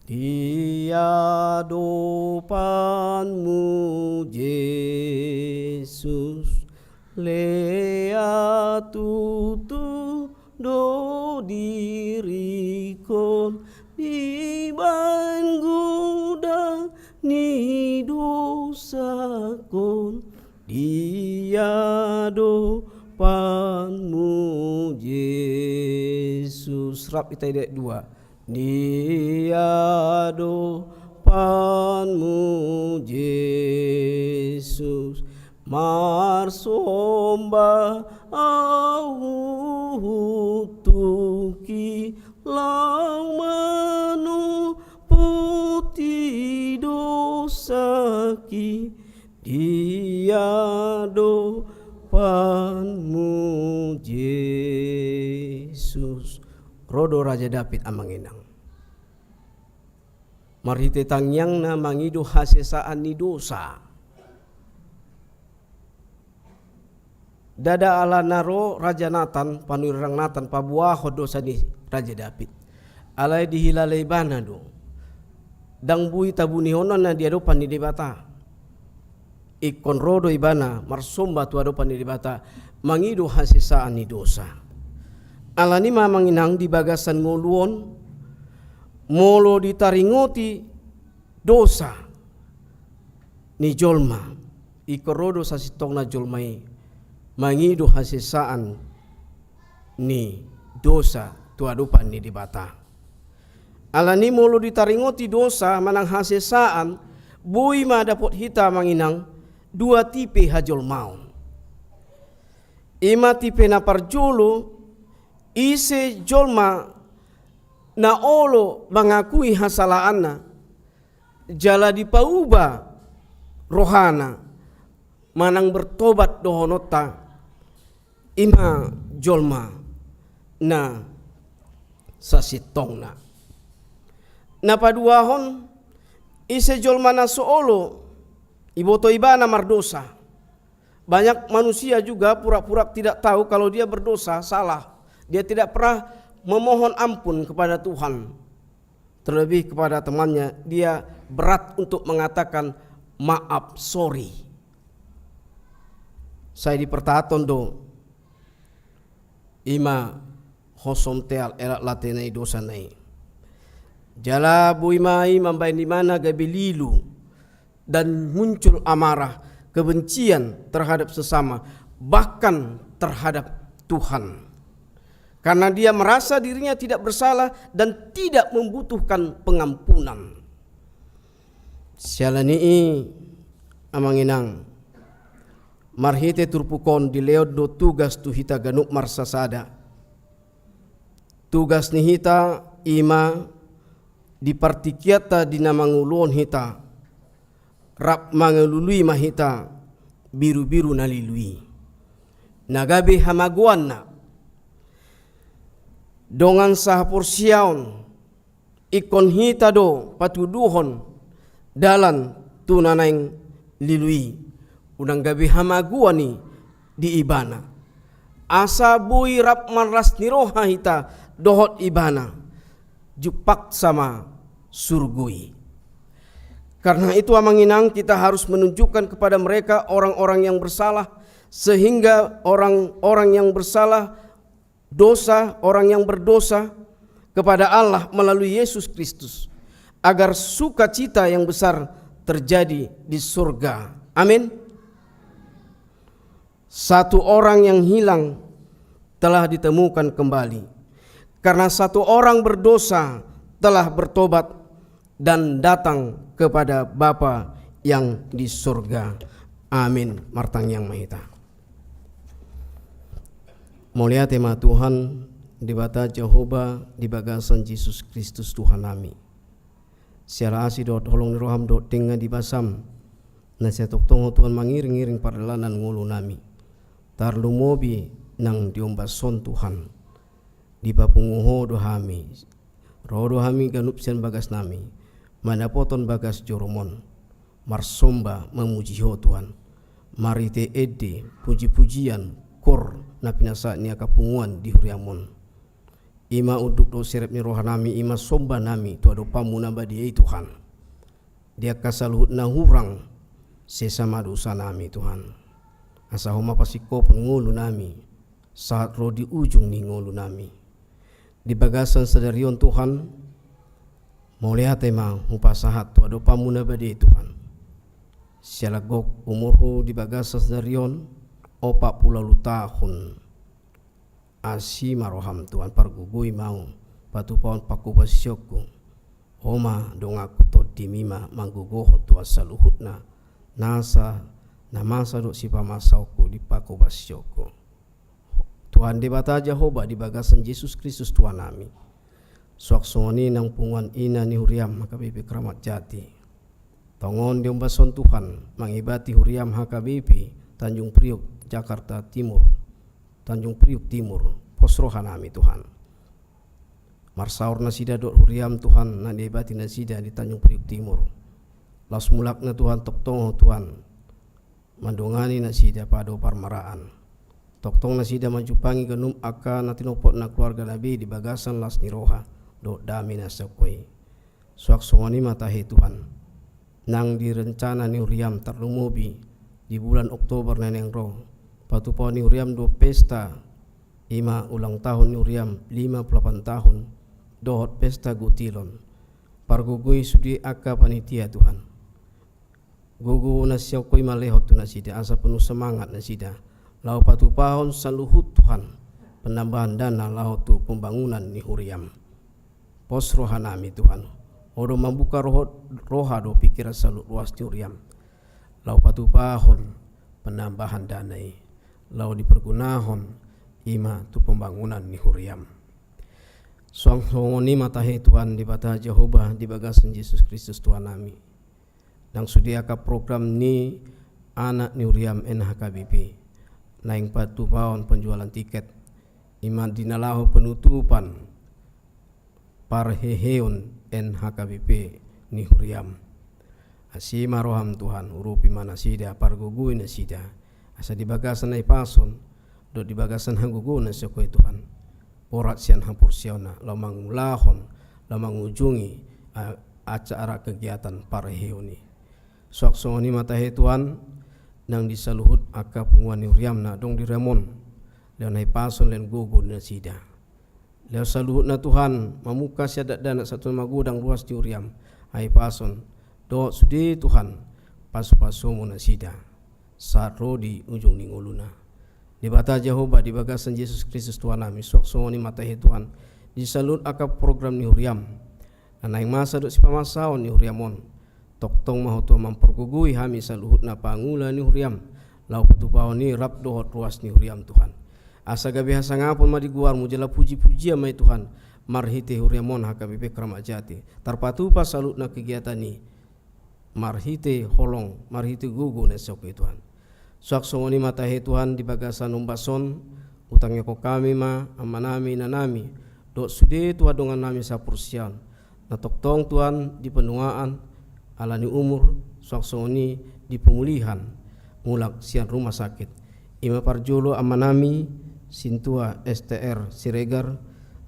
Di adopanmu Jesus, lea tutu do dirikon, dibaen godang ni dosakon. Di adopanmu Jesus. Rap hita di ayat dua. Di adopanmu Jesus, marsomba ahu tu Laho manopoti dosaki di adopanMu, Jesus. Ro do Raja Daud, amang inang, marhite tangiangna mangido hasesaan ni dosa. Ndada alana ro Raja Natan, panurirang Natan, paboahon dosa ni Raja Daud. Alai dihilala ibana do, ndang boi tabunihononna di adopan ni Debata. Ingkon ro do ibana marsomba tu adopan ni Debata, mangido hasesaan ni dosa. Alani i ma, amang inang, di bagasan ngolu on, molo ditaringoti dosa ni jolma, ingkon ro do sasintongna jolma i mangido hasesaan ni dosa tu adopan ni Debata. Alani i, molo ditaringoti dosa manang hasesaan, boi ma dapot hita, amang inang, dua tipe hajolmaon. I ma tipe na parjolo, ise jolma na olo mangakui hasalaanna, jala dipauba rohana manang bertobat dohononta, i ma jolma na sasintongna. Na paduahon, ise jolma na so olo iboto ibana mardosa. Banyak manusia juga pura-pura tidak tahu kalau dia berdosa, salah. Dia tidak pernah memohon ampun kepada Tuhan. Terlebih kepada temannya, dia berat untuk mengatakan maaf, sorry. Sai dipertahaton do, i ma hosom teal elak latena i dosana i. Jala boi ma i mambahen ibana gabe lilu dan muncul amarah, kebencian terhadap sesama, bahkan terhadap Tuhan. Karena dia merasa dirinya tidak bersalah dan tidak membutuhkan pengampunan. Siala ni i, amang inang, marhite turpuk on dilehon do tugas tu hita ganup marsasada. Tugas ni hita i ma di partingkianta di na mangoluhon hita, rap mangalului ma hita birubiru na lilu i, na gabe hamagoanna. Dongan sahaporseaon, ingkon hita do patuduhon dalan tu na naeng lilu i, unang gabe hamagoan i di ibana. Asa boi rap marlas ni roha hita dohot ibana, jumpang sama surgo i. Karena itu, amang inang, kita harus menunjukkan kepada mereka orang-orang yang bersalah, sehingga orang-orang yang bersalah dosa, orang yang berdosa kepada Allah melalui Yesus Kristus, agar sukacita yang besar terjadi di surga. Amin. Satu orang yang hilang telah ditemukan kembali. Karena satu orang berdosa telah bertobat dan datang kepada Bapa yang di surga. Amin. Martangiang ma hita. Mauliate ma Tuhan, Debata Jahowa, di bagasan Jesus Kristus Tuhannami. Siala asi dohot holong ni roham dohot denggan ni basam, na sai tongtong Ho Tuhan mangiringiring pardalanan ngolunami. Tarlumobi nang di ombas on, Tuhan. Dipapungu Ho do hami. Ro do hami ganup sian bagasnami mandapothon bagas jorom on, marsomba mamuji Ho, Tuhan. Marhite ende, pujipujian, koor na pinasahat ni angka punguan di huriam on. I ma unduk dohot serep ni rohanami, i ma sombanami tu adopanMu na badia i, Tuhan. Di angka saluhut na hurang, sesa ma dosanami, Tuhan. Asa Ho ma pasingkophon ngolunami sahat ro di ujung ni ngolunami. Di bagasan sadari on, Tuhan, mauliate ma hupasahat tu adopanMu na badia i, Tuhan. Siala gok umurhu di bagasan sadari on, opat pulu ualu tahun. Asi ma roham, Tuhan, pargogoi ma ahu, patupahon panghobasionku. Ho ma donganku, TondiMi ma manggogohon tu saluhutna nasa na masa dohot sipamasaonku di panghobasionku. Tuhan Debata Jahowa, di bagasan Jesus Kristus Tuhannami, Suang songon i nang punguan ina ni huriam H K B P Kramat Jati. Tongon di ombas on Tuhan, mangibati huriam H K B P Tanjung Priuk, Jakarta Timur, Tanjung Priuk Timur, pos rohanami Tuhan. Marsaor nasida dohot huriam Tuhan, na niibati nasida di Tanjung Priuk Timur. Laos mulakna Tuhan, tongtong Ho Tuhan mandongani nasida pado parmaraan. Tongtong nasida manjumpangi ganup angka na tinompotna, keluargana be di bagasan las ni roha dohot dame na sian Ho i. Suang songon i ma tahe Tuhan, nang di rencana ni huriam tarlumobi di bulan Oktober na naeng ro, patupaon ni huriam do pesta, i ma ulang tahun ni huriam lima puluh lapan tahun, dohot pesta gutilon. Pargogoi sude angka panitia Tuhan. Gogo na sian Ho i ma lehon tu nasida, asa penuh semangat nasida laho patupahon saluhut Tuhan, penambahan dana laho tu pembangunan ni huriam. Pos rohanami Tuhan, Ho do mambuka roho, roha dohot pikiran saluhut ruas ni huriam, laho patupahon penambahan dana i, laho dipergunahon i ma tu pembangunan ni huriam. Suang songon i ma tahe Tuhan Debata Jahowa, di bagasan Jesus Kristus Tuhannami. Nang sude angka program ni anak ni huriam N H K B P, naeng patupaon penjualan tiket, i ma di na laho penutupan parheheon N H K B P ni huriam. Asi ma roham Tuhan, urupi ma nasida, pargogoi nasida, asa di bagasan hahipason dohot di bagasan hagogoon na sian Ho i Tuhan, borat sian haporseaonna laho mangulahon, laho mangujungi, a-, acara kegiatan parheheon i. Suang songon i ma tahe Tuhan, nang di saluhut angka punguan ni huriam na adong di huriam on, lehon hahipason, lehon gogo nasida. Lehon saluhutna Tuhan, mamungka sian dakdanak sahat tu na magodang ruas ni huriam, hahipason, dohot sude Tuhan, pasupasuMu nasida sahat ro di ujung ni ngoluna. Debata Jahowa, di bagasan Jesus Kristus Tuhannami, suang songon i ma tahe Tuhan, di saluhut angka program ni huriam na naeng masa dohot sipamasaon ni huriam on, tongtong ma Ho Tuhan mampargogoi hami saluhutna pangula ni huriam, laho patupahon i rap dohot ruas ni huriam Tuhan. Asa gabe hasangapon ma di goarMu, jala pujipujian ma i Tuhan, marhite huriam on H K B P Kramat Jati, tarpatupa saluhutna kegiatan i, marhite holong, marhite gogo na sian Ho i Tuhan. Suang songon i ma tahe Tuhan, di bagasan ombas on, hutangihon hami ma amanami, inanami, dohot sude Tuhan dongannami saporseaon, na tongtong Tuhan di penuaan, ala ni umur, suang songon i di pemulihan, mulak sian rumah sakit. I ma parjolo amanami, Sintua S T R Siregar,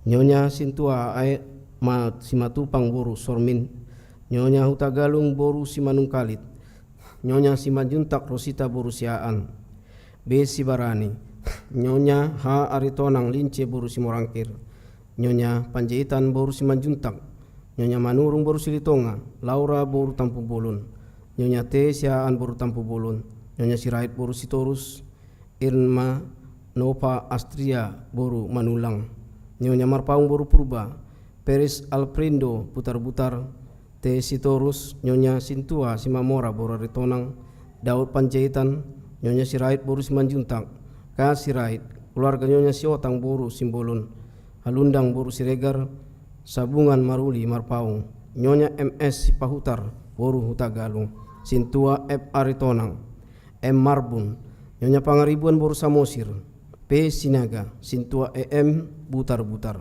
Nyonya Sintua A E Ma-, Simatupang boru Sormin, Nyonya Hutagalung boru Simanungkalit, Nyonya Simanjuntak Rosita boru Siahaan, B Sibarani, Nyonya H Aritonang Lince boru Simorangkir, Nyonya Panjaitan boru Simanjuntak, Nyonya Manurung boru Silitonga, Laura boru Tampubolon, Nyonya T Siahaan boru Tampubolon, Nyonya Sirait boru Sitorus, Irma Nova Astria boru Manulang, Nyonya Marpaung boru Purba, Peris Alprindo Butarbutar, T Sitorus, Nyonya Sintua Simamora boru Aritonang, Daud Panjaitan, Nyonya Sirait boru Simanjuntak, K Sirait, keluarga Nyonya Siotang boru Simbolon, Halundang boru Siregar, Sabungan Maruli Marpaung, Nyonya M S Sipahutar boru Hutagalung, Sintua F Aritonang, M Marbun, Nyonya Pangaribuan boru Samosir, P Sinaga, Sintua E M Butarbutar,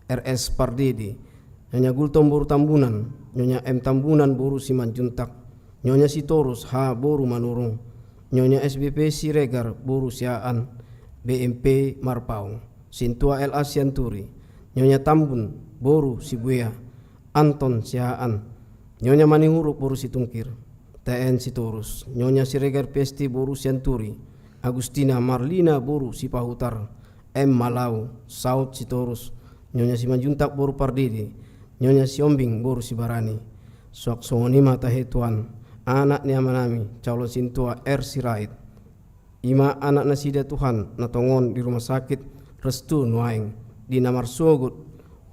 R S Pardede, Nyonya Gultom boru Tambunan, Nyonya M Tambunan boru Simanjuntak, Nyonya Sitorus H boru Manurung, Nyonya S B P Siregar boru Siahaan, B M P Marpaung, Sintua L A Sianturi, Nyonya Tambun boru Sibuea, Anton Siahaan, Nyonya Manihuruk boru Situngkir, T N Sitorus, Nyonya Siregar Pesti boru Sianturi, Agustina Marlina boru Sipahutar, M Malau, Saud Sitorus, Nyonya Simanjuntak boru Pardede, Nyonya Siombing boru Sibarani. Suang songon i ma tahe Tuhan, anak ni amanami, calon Sintua R Sirait. I ma anak nasida Tuhan, na tongon di rumah sakit, restu nuaeng, di na marsogot.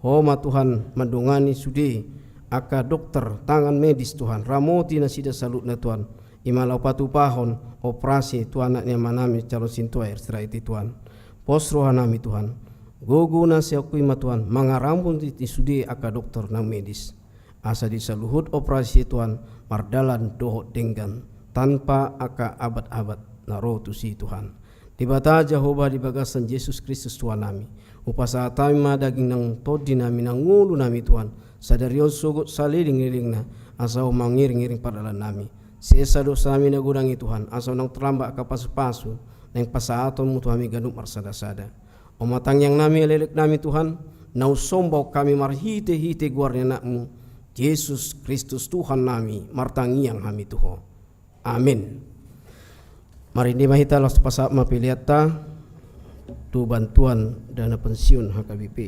Ho ma Tuhan mandongani sude, angka dokter, tangan medis Tuhan, ramoti nasida saluhutna Tuhan. I ma laho patupahon operasi tu anak ni amanami calon Sintua R Sirait i Tuhan. Pos rohanami Tuhan, Gogo na siongkui ma Tuhan mangarambun di, di sude angka dokter na medis, asa di saluhut operasi Tuhan mardalan dohot denggan tanpa angka abat-abat na ro tusi Tuhan. Debata Jahowa di bagasan Jesus Kristus Tuhan nami, hupasahat hami ma daging nang tondi nami nang ngolu nami Tuhan, sadari on sogot saleleng-lelengna, asa Ho mangiring-iring pardalan nami. Sesa dosa nami na godang i Tuhan, asa unang tarlambat angka pasu-pasu naeng pasahatonmu tu hami ganup marsada-sada. O ma tangiang nami, elek nami Tuhan, na husomba hami marhite-hite goar ni Anakmu, Jesus Kristus Tuhan nami, martangiang hami tu Ho. Amin. Marende ma hita, laos pasahat ma peleanta tu bantuan dana pensiun H K B P.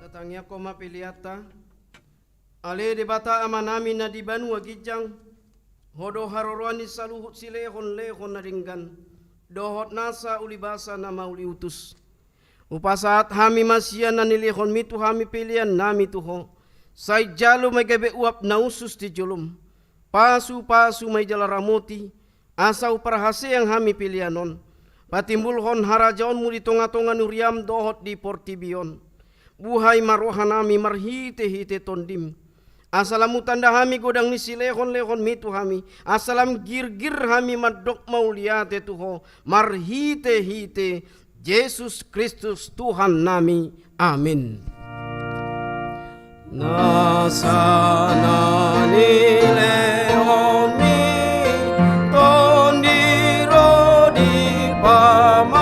Tatangiangkon ma peleanta. Ale Debata Amanami na di banua ginjang, Ho do haroroan ni saluhut silehonlehon na denggan dohot nasa ulibasa na mauliutus. Hupasahat hami ma sian na nilehonMi tu hami peleannami tu Ho. Sai jalo ma i gabe uap na hushus di jolom. Pasupasu ma i jala ramoti, asa huparhaseang hami pelean on. Patimbulhon harajaonMu di tongatonga ni huriaM dohot di portibi on. Buhai ma rohanami marhitehite TondiM, asa lam hutanda hami godang ni silehonlehonMi tu hami, asa lam girgir hami mandok mauliate tu Ho marhitehite Jesus Kristus Tuhannami. Amin. Nasa na nilehonMi Tondi ro di pamatangku,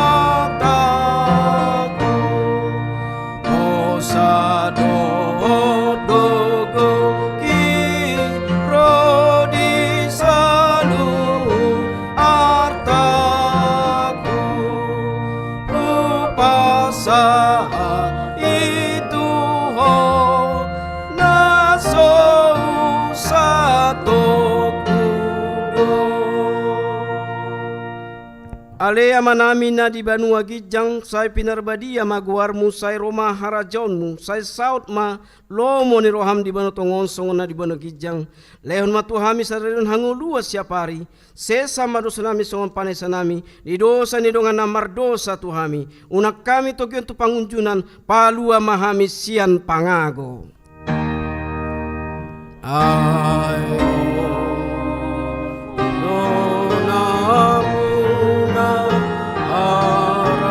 hosa dohot gogo i ro di saluhut artaku. Hupasahat i tu Ho na so husatongku do. Ale Amanami na di banua ginjang, sai pinarbadia ma goarMu, sai ro ma harajaonMu, sai saut ma lomo ni rohaM di banua tonga on songon na di banua ginjang. Lehon ma tu hami sadari on hangoluan siapari. Sesa ma dosanami songon panesanami di dosa ni dongan na mardosa tu hami. Unang hami togihon tu pangunjunan, palua ma hami sian pangago. Ai do namuna harajaon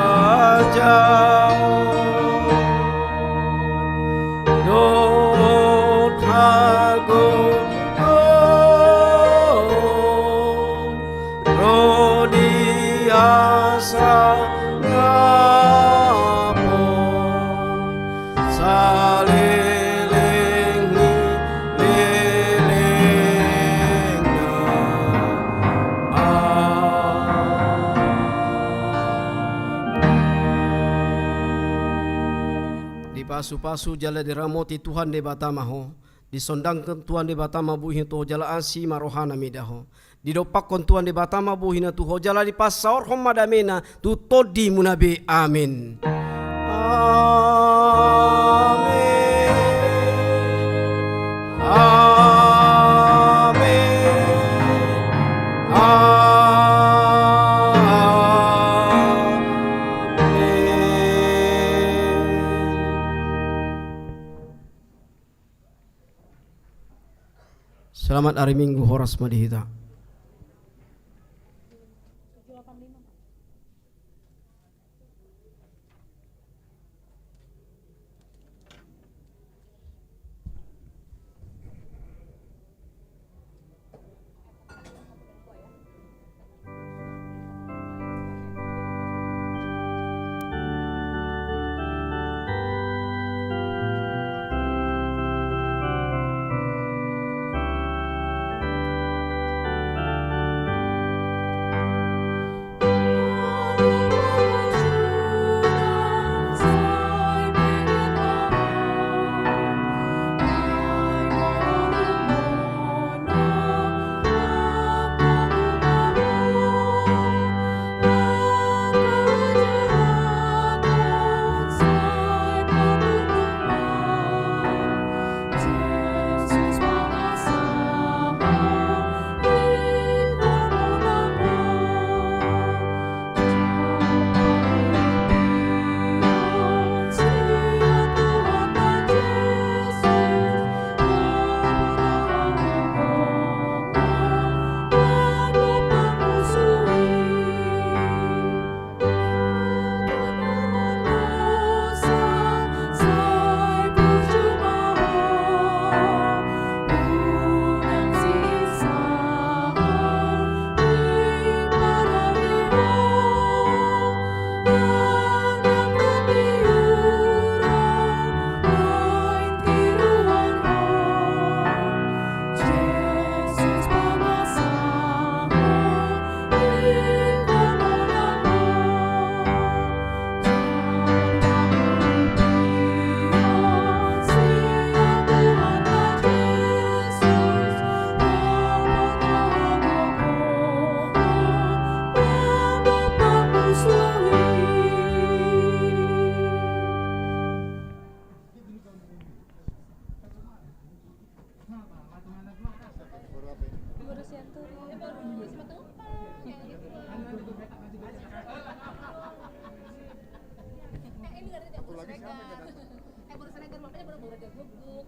dohot hagogoon ro di hasangapon saleleng ni lelengna. Amen. Dipasupasu jala diramoti Tuhan Debata ma ho. Disondangkon Tuhan Debata ma bohina tu ho jala asi ma rohana mida ho. Didompakkon Tuhan Debata ma bohina tu ho jala dipasaorhon ma damena tu tondimuna be. Amen. Amen. Amen. Amen. Selamat hari Minggu, horas ma di hita. Baru siantur. Eh, baru siantur. Eh, ini ngerti dia, Bos Regar. Eh, Bos Regar, makanya baru-baru dia gubuk.